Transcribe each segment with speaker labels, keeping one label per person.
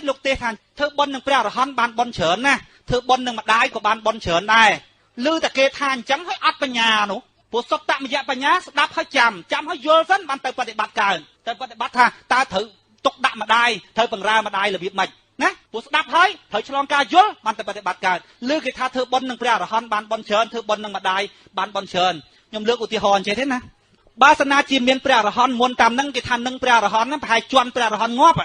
Speaker 1: ទៀតលោកទេសថាធ្វើបុណ្យនឹងព្រះអរហន្តបានបុណ្យច្រើនណាស់ធ្វើបុណ្យនឹងម្ដាយក៏បានបុណ្យច្រើនដែរឮតែគេថាអញ្ចឹងហើយអត់បញ្ញានោះព្រោះសុតមយបញ្ញាស្ដាប់ហើយចាំចាំហើយយល់សិនបានទៅបដិបត្តិកើតទៅបដិបត្តិថាតើត្រូវទុកដាក់ម្ដាយត្រូវបង្រើម្ដាយរបៀបម៉េចណាព្រោះស្ដាប់ហើយត្រូវឆ្លងការយល់បានទៅបដិបត្តិកើតឮគេថាធ្វើបុណ្យនឹងព្រះអរហន្តបានបុណ្យច្រើនធ្វើបុណ្យនឹងម្ដាយបានបុណ្យច្រើនខ្ញុំលើកឧទាហរណ៍អញ្ចេះទេណាបើសិនណាជាមានព្រះអរហន្តមុនតាមនឹងគេថានឹងព្រះអរហន្តហ្នឹងប្រហែលជន់ព្រះអរហន្តងាប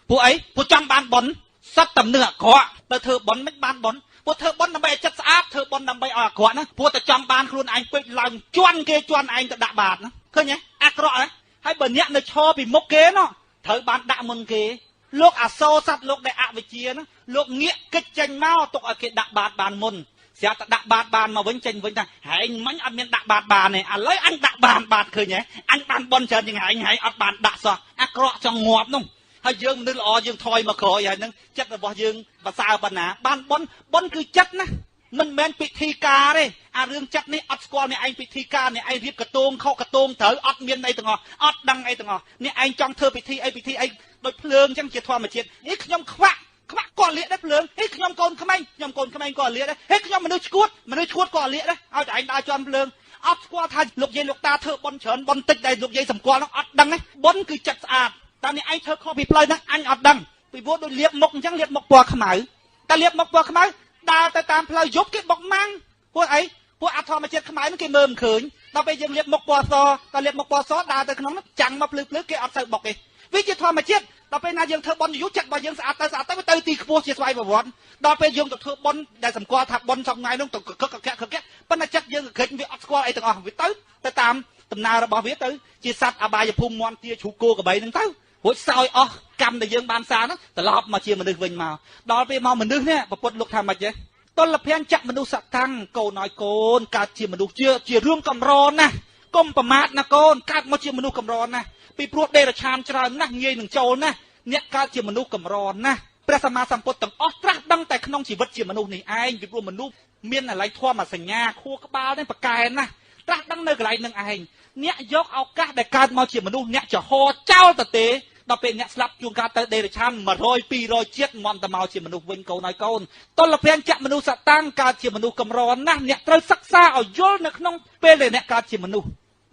Speaker 1: ់ពួកអីពួកចង់បានបុណ្យសត្វតំនឹងអាក្រក់ទៅធ្វើបុណ្យមិនបានបុណ្យពួកធ្វើបុណ្យដើម្បីឲ្យចិត្តស្អាតធ្វើបុណ្យដើម្បីឲ្យអាក្រក់ណាពួកតែចង់បានខ្លួនឯងពេកឡើងជន់គេជន់ឯងទៅដាក់បាតណាឃើញទេអាក្រក់ហ៎ហើយបើអ្នកនៅឈរពីមុខគេណោះត្រូវបានដាក់មុនគេលោកអាសូរសត្វលោកដែលអវិជ្ជាណាលោកងាកកិច្ចចេញមកទុកឲ្យគេដាក់បាតបានមុនស្រាប់តែដាក់បាតបានមកវិញចេញវិញថាហែងមិញអត់មានដាក់បាតបានទេឥឡូវអញដាក់បានបាតឃើញហ៎អញបានបុណ្យច្រើនជាងហែងហែងអត់បានដាក់សោះអាក្រក់ចង់ងាប់នោះហើយយើងមនុស្សល្អយើងថយមកក្រោយហើយហ្នឹងចិត្តរបស់យើងប្រសើរប៉ុណ្ណាបានបុណ្យបុណ្យគឺចិត្តណាមិនមែនពិធីការទេអារឿងចិត្តនេះអត់ស្គាល់អ្នកឯងពិធីការអ្នកឯងរៀបកតងខុសកតងត្រូវអត់មានអីទាំងអស់អត់ដឹងអីទាំងអស់អ្នកឯងចង់ធ្វើពិធីអីពិធីអីដូចភ្លើងអញ្ចឹងជាធម្មជាតិនេះខ្ញុំខ្វាក់ខ្វាក់ក៏លាកដែរភ្លើងហេខ្ញុំកូនក្មេងខ្ញុំកូនក្មេងក៏លាកដែរហេខ្ញុំមនុស្សឈួតមនុស្សឈួតក៏លាកដែរឲ្យតែឯងដើរជន់ភ្លើងអត់ស្គាល់ថាលោកយាយលោកតាធ្វើបុណ្យច្រើនបុណ្យតិចដែលលោកយាយសម្គាល់នោះអត់ដឹងទេបុណ្យគឺចិត្តស្អាតតែអ្នកឯងធ្វើខុសពីផ្លូវហ្នឹងអញអត់ដឹងពីព្រោះដូចលាបមុខអញ្ចឹងលាបមុខពណ៌ខ្មៅតែលាបមុខពណ៌ខ្មៅដើរទៅតាមផ្លូវយប់គេបុកម៉ាំងពួកអីពួកអធម្មជាតិខ្មៅហ្នឹងគេមើលមិនឃើញដល់ពេលយើងលាបមុខពណ៌សតែលាបមុខពណ៌សដើរទៅក្នុងហ្នឹងចាំងមកភ្លឺភ្លឺគេអត់សូវបុកទេវាជាធម្មជាតិដល់ពេលណាយើងធ្វើបុណ្យយូរចិត្តរបស់យើងស្អាតទៅស្អាតទៅទៅទីខ្ពស់ជាស្វ័យប្រវត្តិដល់ពេលយើងទៅធ្វើបុណ្យដែលសម្គាល់ថាបុណ្យសប្ងៃនោះទៅកឹកកកកកប៉ុន្តែចិត្តយើងកក្រិចវាអត់ស្គាល់អីទាំងអស់វាទៅទៅតាមដំណើររបស់វាទៅជាសត្វអបាយភូមិមន់ទាជ្រូកគោក្របីហ្នឹងទៅរួចសោយអស់កម្មដែលយើងបានសាងហ្នឹងត្រឡប់មកជាមនុស្សវិញមកដល់ពេលមកមនុស្សនេះពពុទ្ធលោកថាម៉េចទេតុលភញ្ចមនុស្សតាំងកូនឲ្យកូនកើតជាមនុស្សជារឿងកម្រណាស់កុំប្រមាថណាកូនកើតមកជាមនុស្សកម្រណាស់ពីព្រោះដេរឆានច្រើនណាស់ងាយនឹងចូលណាស់អ្នកកើតជាមនុស្សកម្រណាស់ព្រះសម្មាសម្ពុទ្ធទាំងអស់ត្រាស់ដឹងតែក្នុងជីវិតជាមនុស្សនេះឯងពីព្រោះមនុស្សមានអាល័យធម៌សញ្ញាខួរក្បាលនេះប្រកែណាស់ត្រាស់ដឹងនៅកន្លែងនឹងឯងអ្នកយកឱកាសដែលកើតមកជាមនុស្សអ្នកចំហចោលទៅទេដល់ពេលអ្នកស្លាប់ជួនកាលទៅដេរឆាន100 200ជាតិមុំតែមកជាមនុស្សវិញកូនឲ្យកូនតុលភញ្ចមនុស្សតាំងកើតជាមនុស្សកម្រណាស់អ្នកត្រូវសិក្សាឲ្យយល់នៅក្នុងពេលដែលអ្នកកើតជាមនុស្ស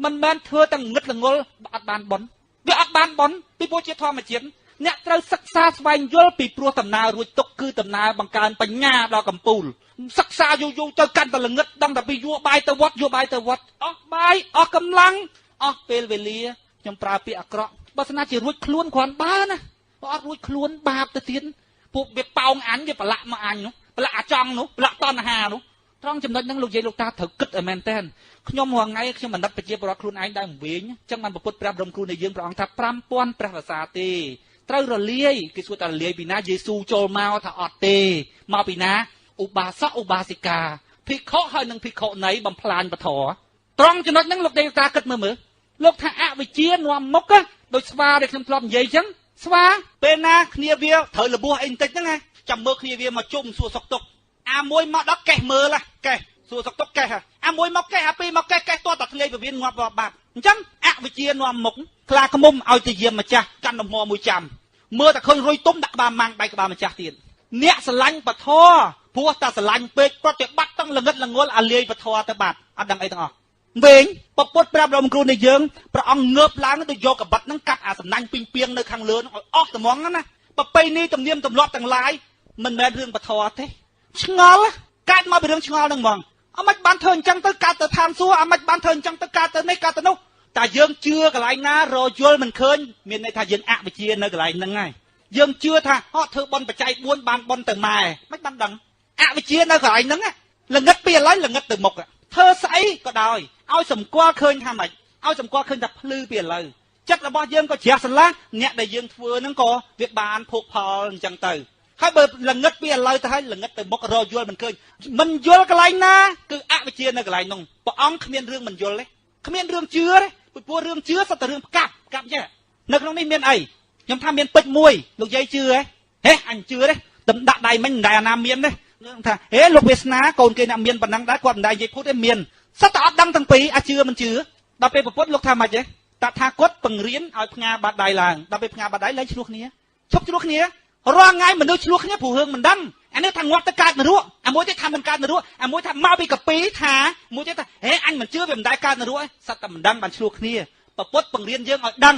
Speaker 1: មិនមែនធ្វើតែងឹតងល់អត់បានបុណ្យវាអត់បានបុណ្យពីព្រោះជាធម្មជាតិអ្នកត្រូវសិក្សាស្វែងយល់ពីព្រោះដំណើររួចទុកគឺដំណើរបង្កើនបញ្ញាដល់កំពូលសិក្សាយូរយូរទៅកាន់តែល្ងឹតដឹងតែពីយួរបាយទៅវត្តយួរបាយទៅវត្តអស់បាយអស់កម្លាំងអស់ពេលវេលាខ្ញុំប្រើពាក្យអាក្រក់បើស្នាជារួចខ្លួនគ្រាន់បើណាបើអត់រួចខ្លួនបាបទៅទៀតពួកវាប៉ោងអញវាប្រឡាក់មកអញនោះប្រឡាក់អាចង់នោះប្រឡាក់តណ្ហានោះត្រង់ចំណុចហ្នឹងលោកយាយលោកតាត្រូវគិតឲ្យមែនទែនខ្ញុំរាល់ថ្ងៃខ្ញុំបណ្ឌិតប្រជាពលរដ្ឋខ្លួនឯងដែរវិញអញ្ចឹងបានពុទ្ធព្រះបរមគ្រូនៃយើងព្រះអង្គថា5000ព្រះវស្សាទេត្រូវរលាយគេសួរថារលាយពីណាយេស៊ូចូលមកថាអត់ទេមកពីណាឧបាសកឧបាសិកាភិក្ខុហើយនិងភិក្ខុនីបំផ្លាញពធត្រង់ចំណុចហ្នឹងលោកយាយលោកតាគិតមើលមើលលោកថាអវិជ្ជានាំមុខដូចស្វាដែលខ្ញុំធ្លាប់និយាយអញ្ចឹងស្វាពេលណាគ្នាវាត្រូវលបួសអីបន្តិចហ្នឹងណាចាំមើលគ្នាវាមកជុំសួរសុខទុក្ខអាមួយមកដល់កេះមើលកេះសួរសុខទុក្ខកេះអាមួយមកកេះអាពីរមកកេះកេះតតែធ្លាយពវៀនងាប់បាត់អញ្ចឹងអវិជ្ជានាំមុខខ្លាខ្មុំឲ្យទៅយាមម្ចាស់កាន់លំហមួយចាំមើលតែឃើញរុយទុំដាក់ក្បាលម៉ាំងបែកក្បាលម្ចាស់ទៀតអ្នកស្រឡាញ់ពធព្រោះតែស្រឡាញ់ពេកប្រតិបត្តិទាំងល្ងឹតល្ងល់អាលាយពធទៅបាត់អត់ដឹងអីទាំងអស់វិញពពុទ្ធព្រះបរមគ្រូនៃយើងព្រះអង្គងើបឡើងដូចយកកបិតហ្នឹងកាត់អាសំណាញ់ពីងពីងនៅខាងលើហ្នឹងឲ្យអស់ត្មងណាប្រពៃណីទំនៀមទម្លាប់ទាំងឡាយមិនមែនរឿងពធទេឆ្ងល់កើតមកពីរឿងឆ្ងល់ហ្នឹងហ្មងអាម៉េចបានធ្វើអញ្ចឹងទៅកើតទៅឋានសួគ៌អាម៉េចបានធ្វើអញ្ចឹងទៅកើតទៅនេះកើតទៅនោះតែយើងជឿកន្លែងណារយល់មិនឃើញមានន័យថាយើងអវិជ្ជានៅកន្លែងហ្នឹងហើយយើងជឿថាអត់ធ្វើបុណ្យបច្ច័យ4បានបុណ្យទៅម៉ែមិនបានដឹងអវិជ្ជានៅកន្លែងហ្នឹងល្ងឹតពីឥឡូវល្ងឹតទៅមុខធ្វើស្អីក៏ដោយឲ្យសម្គាល់ឃើញថាម៉េចឲ្យសម្គាល់ឃើញថាភ្លឺពីឥឡូវចិត្តរបស់យើងក៏ជ្រះស្រឡះអ្នកដែលយើងធ្វើហ្នឹងក៏វាបានភោគផលអញ្ចឹងទៅហើយបើល្ងឹតពីឥឡូវទៅហើយល្ងឹតទៅមុខរយល់មិនឃើញមិនយល់កន្លែងណាគឺអវិជ្ជានៅកន្លែងនោះព្រះអង្គគ្មានរឿងមិនយល់ទេគ្មានរឿងជឿទេពីព្រោះរឿងជឿសុទ្ធតែរឿងផ្កាប់ផ្កាប់ចេះនៅក្នុងនេះមានអីខ្ញុំថាមានពេជ្រមួយលោកយាយជឿហ៎ហេអញជឿទេតំដាក់ដៃមិញមិនដែលអាណាមានទេថាហេលោកវាសនាកូនគេអ្នកមានប៉ុណ្ណឹងដែរគាត់មិនដែលនិយាយភូតទេមានសុទ្ធតែអត់ដឹងទាំងពីរអាជឿមិនជឿដល់ពេលប្រពន្ធលោកថាម៉េចទេតថាគតបង្រៀនឲ្យផ្ងាបាតដៃឡើងដល់ពេលផ្ងាបាតដៃលែងឆ្លោះគ្នាឈប់ឆ្លោះគ្នា រាល់ថ្ងៃមនុស្សឆ្លោះគ្នាព្រោះរឿងមិនដឹងអានេះថាងាប់ទៅកើតនរកអាមួយទៀតថាមិនកើតនរកអាមួយថាមកពីកាពីថាមួយទៀតថាហេអញមិនជឿវាមិនដែលកើតនរកសត្វតែមិនដឹងបានឆ្លោះគ្នាពពុទ្ធបង្រៀនយើងឲ្យដឹង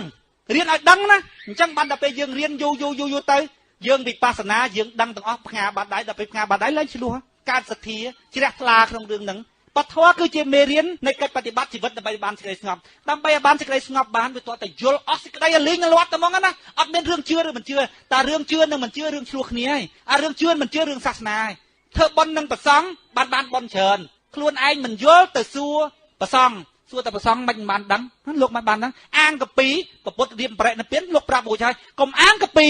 Speaker 1: រៀនឲ្យដឹងណាអញ្ចឹងបានដល់ពេលយើងរៀនយូរយូរយូរយូរទៅយើងវិបស្សនាយើងដឹងទាំងអស់ផ្ងាបាត់ដៃដល់ពេលផ្ងាបាត់ដៃឡើងឆ្លោះកើតសទ្ធាជ្រះថ្លាក្នុងរឿងហ្នឹងពធគឺជាមេរៀននៃកិច្ចបដិបត្តិជីវិតដើម្បីបានសេចក្តីស្ងប់ដើម្បីឲ្យបានសេចក្តីស្ងប់បានវាតតែយល់អស់សេចក្តីឲ្យលីងលាត់តែហ្មងណាអត់មានរឿងជឿឬមិនជឿតែរឿងជឿនិងមិនជឿរឿងឆ្លោះគ្នាហើយអារឿងជឿមិនជឿរឿងសាសនាហើយធ្វើបុណ្យនឹងប្រសង់បានបានបុណ្យច្រើនខ្លួនឯងមិនយល់ទៅសួរប្រសង់សួរតែប្រសង់មិនបានដឹងលោកមិនបានដឹងអាងកពីពពុទ្ធរៀមបរិនិព្វានលោកប្រាប់រួចហើយកុំអាងកព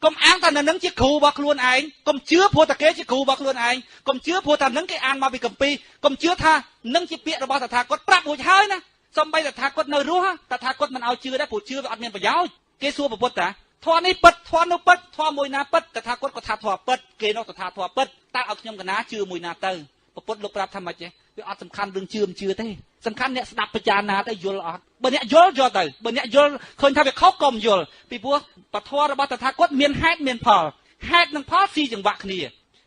Speaker 1: ីកុំអាងថានៅនឹងជាគ្រូរបស់ខ្លួនឯងកុំជឿព្រោះតែគេជាគ្រូរបស់ខ្លួនឯងកុំជឿព្រោះថានឹងគេអានមកពីគម្ពីរកុំជឿថានឹងជាពាក្យរបស់តថាគតប្រាប់រួចហើយណាសំបីតថាគតនៅរស់តថាគតមិនឲ្យជឿដែរព្រោះជឿវាអត់មានប្រយោជន៍គេសួរពុទ្ធតាធម៌នេះពិតធម៌នោះពិតធម៌មួយណាពិតតថាគតក៏ថាធម៌ពិតគេនោះតថាធម៌ពិតតើឲ្យខ្ញុំកណាជឿមួយណាទៅពុទ្ធលោកប្រាប់ថាម៉េចទេវាអត់សំខាន់រឿងជឿមិនជឿទេសំខាន់អ្នកស្ដាប់ពិចារណាទៅយល់អត់បើអ្នកយល់យកទៅបើអ្នកយល់ឃើញថាវាខុសកុំយល់ពីព្រោះពធរបស់តថាគតមានហេតុមានផលហេតុនិងផលស៊ីចង្វាក់គ្នា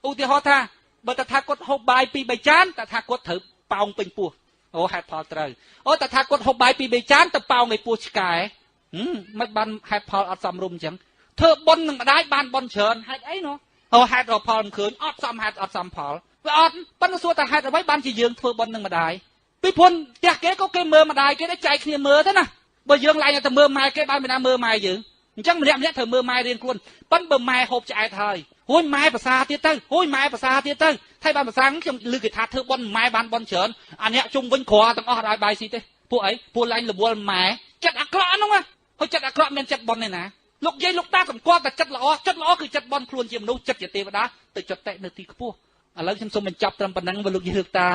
Speaker 1: ឧទាហរណ៍ថាបើតថាគតហូបបាយ2 3ចានតថាគតត្រូវប៉ោងពេញពោះអូហេតុផលត្រូវអូតថាគតហូបបាយ2 3ចានទៅប៉ោងឯពោះឆ្កែមិនបានហេតុផលអត់សមរម្យអញ្ចឹងធ្វើបុណ្យនឹងម្ដាយបានបុណ្យច្រើនហេតុអីនោះអូហេតុរកផលមិនឃើញអត់សមហេតុអត់សមផលវាអត់ប៉ុន្តែសួរតែហេតុអ្វីបានជាយើងធ្វើបុណ្យនឹងម្ដាយពីព្រោះផ្ទះគេក៏គេមើលម្ដាយគេដែរចែកគ្នាមើលទៅណាបើយើងឡើងទៅមើលម៉ែគេបានពីណាមើលម៉ែយើងអញ្ចឹងម្នាក់ម្នាក់ត្រូវមើលម៉ែរៀងខ្លួនប៉ុន្តែបើម៉ែហូបឆ្អែតហើយហួយម៉ែប្រសាទៀតទៅហួយម៉ែប្រសាទៀតទៅថៃបានប្រសាខ្ញុំឮគេថាធ្វើបុណ្យម៉ែបានបុណ្យច្រើនអាអ្នកជុំវិញក្រទាំងអស់ឲ្យបាយស៊ីទេពួកអីពួកឡើងរវល់ម៉ែចិត្តអាក្រក់ហ្នឹងហើយចិត្តអាក្រក់មានចិត្តបុណ្យឯណាលោកយាយលោកតាសម្គាល់តែចិត្តល្អចិត្តល្អគឺចិត្តបុណ្យខ្លួនជាមនុស្សចិត្តជាទេវតាទៅចតិនៅទីខ្ពស់ឥឡូវខ្ញុំសូមបញ្ចប់ត្រឹមប៉ុណ្ណឹងបើលោកយាយលោកតា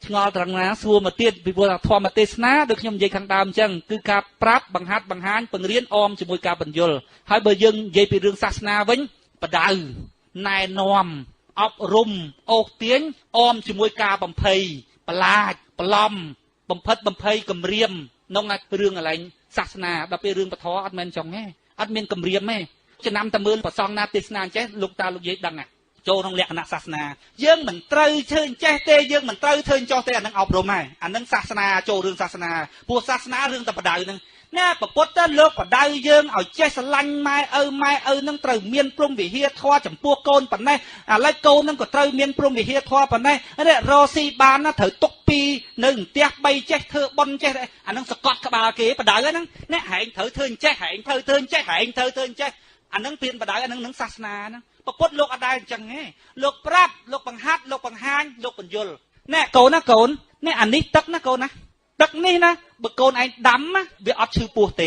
Speaker 1: ឆ្ងល់ត្រង់ណាសួរមកទៀតពីព្រោះថាធម្មទេសនាដូចខ្ញុំនិយាយខាងដើមអញ្ចឹងគឺការប្រាប់បង្ហាត់បង្ហាញបង្រៀនអមជាមួយការបញ្យលហើយបើយើងនិយាយពីរឿងសាសនាវិញបដៅណែនាំអប់រំអូសទាញអមជាមួយការបំភ័យបន្លាចបន្លំបំផិតបំភ័យគំរាមក្នុងរឿងកន្លែងសាសនាដល់ពេលរឿងពធអត់មែនចង់ទេអត់មានគំរាមទេចំណាំតែមើលប្រសងណាទេសនាអញ្ចេះលោកតាលោកយាយដឹងណាចូលក្នុងលក្ខណៈសាសនាយើងមិនត្រូវធ្វើអញ្ចេះទេយើងមិនត្រូវធ្វើអញ្ចោះទេអានឹងអប់រំហើយអានឹងសាសនាចូលរឿងសាសនាព្រោះសាសនារឿងតែបដៅហ្នឹងណាពុទ្ធទៅលោកបដៅយើងឲ្យចេះស្រឡាញ់ម៉ែឪម៉ែឪនឹងត្រូវមានព្រំវិហារធម៌ចំពោះកូនប៉ុណ្ណេះឥឡូវកូននឹងក៏ត្រូវមានព្រំវិហារធម៌ប៉ុណ្ណេះនេះរកស៊ីបានណាត្រូវទុកពីនៅផ្ទះ3ចេះធ្វើបុណ្យចេះអានឹងសកត់ក្បាលគេបដៅហ្នឹងអ្នកហែងត្រូវធ្វើអញ្ចេះហែងត្រូវធ្វើអញ្ចេះហែងត្រូវធ្វើអញ្ចេះអានឹងពៀនបដៅអានឹងនឹងសាសនាហ្នឹងពុទ្ធលោកអត់ដែលអញ្ចឹងទេលោកប្រាប់លោកបង្ហាត់លោកបង្ហាញលោកបញ្យលណែកូនណាកូនណែអានេះទឹកណាកូនណាទឹកនេះណាបើកូនឯងដាំណាវាអត់ឈឺពោះទ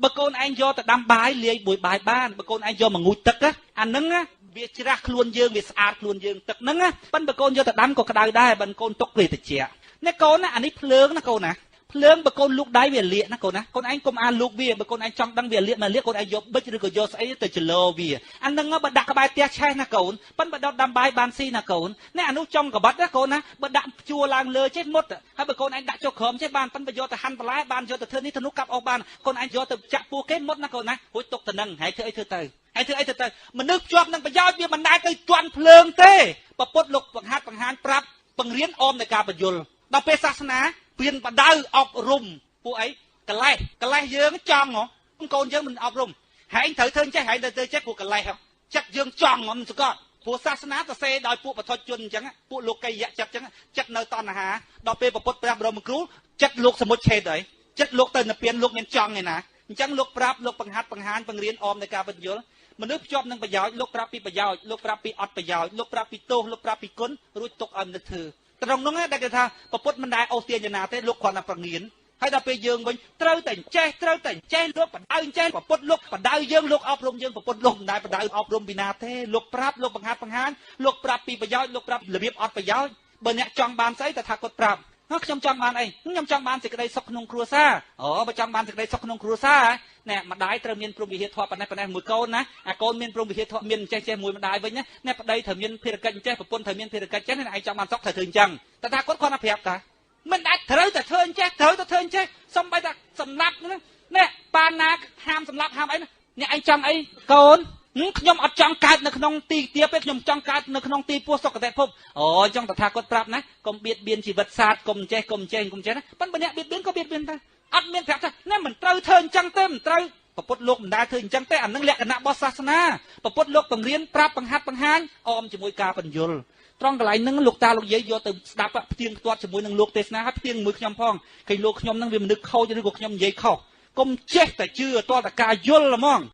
Speaker 1: េបើកូនឯងយកទៅដាំបាយលាយមួយបាយបានបើកូនឯងយកមកងូតទឹកអាហ្នឹងវាច្រាស់ខ្លួនយើងវាស្អាតខ្លួនយើងទឹកហ្នឹងណាប៉ុន្តែបើកូនយកទៅដាំក៏ក្តៅដែរបើកូនទុកវាត្រជាក់ណែកូនណាអានេះភ្លើងណាកូនណាភ្លើងបើកូនលូកដៃវាលាកណាកូនណាកូនឯងកុំអាលូកវាបើកូនឯងចង់ដឹងវាលាកមកលាកកូនឯងយកប៊ិចឬក៏យកស្អីទៅចលោវាអានឹងបើដាក់ក្បែរផ្ទះឆេះណាកូនប៉ិនបើដុតដាំបាយបានស៊ីណាកូននេះអានោះចង់កបិតណាកូនណាបើដាក់ជួឡើងលើចេះមុតហើយបើកូនឯងដាក់ចុះក្រោមចេះបានប៉ិនបើយកទៅហាន់បន្លែបានយកទៅធ្វើនេះធ្វើនោះកាប់អស់បានកូនឯងយកទៅចាក់ពោះគេមុតណាកូនណារួចទុកទៅនឹងហើយធ្វើអីធ្វើទៅហើយធ្វើអីទៅទៅមនុស្សជាប់នឹងប្រយោជន៍វាមិនដែលទៅជន់ភ្លើងទេពុទ្ធលោកបង្ហាត់បង្ហាញប្រាប់បង្រៀនអមในការបញ្យលដល់ពេលសាសនាពៀនបដៅអប់រំពួកអីកលេសកលេសយើងចង់ហ៎កូនយើងមិនអប់រំហែងត្រូវធ្វើចេះហែងត្រូវធ្វើចេះព្រោះកលេសចិត្តយើងចង់មិនស្កត់ព្រោះសាសនាសរសេរដោយពួកបឋមជនអញ្ចឹងពួកលោកកិយៈចិត្តអញ្ចឹងចិត្តនៅតណ្ហាដល់ពេលពុទ្ធព្រះបរមគ្រូចិត្តលោកសមុទ្រឆេតហើយចិត្តលោកទៅនិព្វានលោកមានចង់ឯណាអញ្ចឹងលោកប្រាប់លោកបង្ហាត់បង្ហាញបង្រៀនអមในការបញ្យលមនុស្សភ្ជាប់នឹងប្រយោជន៍លោកប្រាប់ពីប្រយោជន៍លោកប្រាប់ពីអត់ប្រយោជន៍លោកប្រាប់ពីទោសលោកប្រាប់ពីគុណរួចទុកឲ្យមនុស្សធ្វើត្រង់នោះដែលគេថាពុទ្ធមិនដែលអូសទាញណាទេលោកគ្រាន់តែប្រងៀនហើយដល់ពេលយើងវិញត្រូវតែចេះត្រូវតែចេះលោកបដៅចេះពុទ្ធលោកបដៅយើងលោកអប់រំយើងពុទ្ធលោកមិនដែលបដៅអប់រំពីណាទេលោកប្រាប់លោកបង្ហាត់បង្ហាញលោកប្រាប់ពីប្រយោជន៍លោកប្រាប់របៀបអត់ប្រយោជន៍បើអ្នកចង់បានស្អីតែថាគាត់ប្រាប់ខ្ញុំចង់បានអីខ្ញុំចង់បានសេចក្តីសុខក្នុងគ្រួសារអូបើចង់បានសេចក្តីសុខក្នុងគ្រួសារណែម្ដាយត្រូវមានព្រំវិហារធម៌ប៉ុណ្ណេះប៉ុណ្ណេះមួយកូនណាអាកូនមានព្រំវិហារធម៌មានចេះចេះមួយម្ដាយវិញណាណែប្តីត្រូវមានភារកិច្ចចេះប្រពន្ធត្រូវមានភារកិច្ចចេះណែឯងចង់បានសុខត្រូវធ្វើអញ្ចឹងតែថាគាត់គ្រាន់តែប្រាប់តាមិនអាចត្រូវតែធ្វើអញ្ចេះត្រូវតែធ្វើអញ្ចេះសំបីតែសម្លាប់ណាណែប៉ាណាហាមសម្លាប់ហាមអីណាអ្នកឯងចង់អីកូន ខ្ញុំអត់ចង់កើតនៅក្នុងទីទាបទេខ្ញុំចង់កើតនៅក្នុងទីពោះសុគតិភពអូចង់តថាគតប្រាប់ណាកុំបៀតបៀនជីវិតសត្វកុំចេះកុំចេះកុំចេះណាប៉ុន្តែអ្នកបៀតបៀនក៏បៀតបៀនដែរអត់មានប្រាប់ថាណាមិនត្រូវធ្វើអញ្ចឹងទេមិនត្រូវពុទ្ធលោកមិនដែលធ្វើអញ្ចឹងទេអានឹងលក្ខណៈរបស់សាសនាពុទ្ធលោកបង្រៀនប្រាប់បង្ហាត់បង្ហាញអមជាមួយការបញ្យលត្រង់កន្លែងហ្នឹងលោកតាលោកយាយយកទៅស្ដាប់ផ្ទៀងផ្ទាត់ជាមួយនឹងលោកទេសនាហើយផ្ទៀងមួយខ្ញុំផងឃើញលោកខ្ញុំហ្នឹងវាមនុស្សខូចឬក៏ខ្ញុំនិយាយខុសកុំចេះតែជឿតតែការយល់ហ្មង។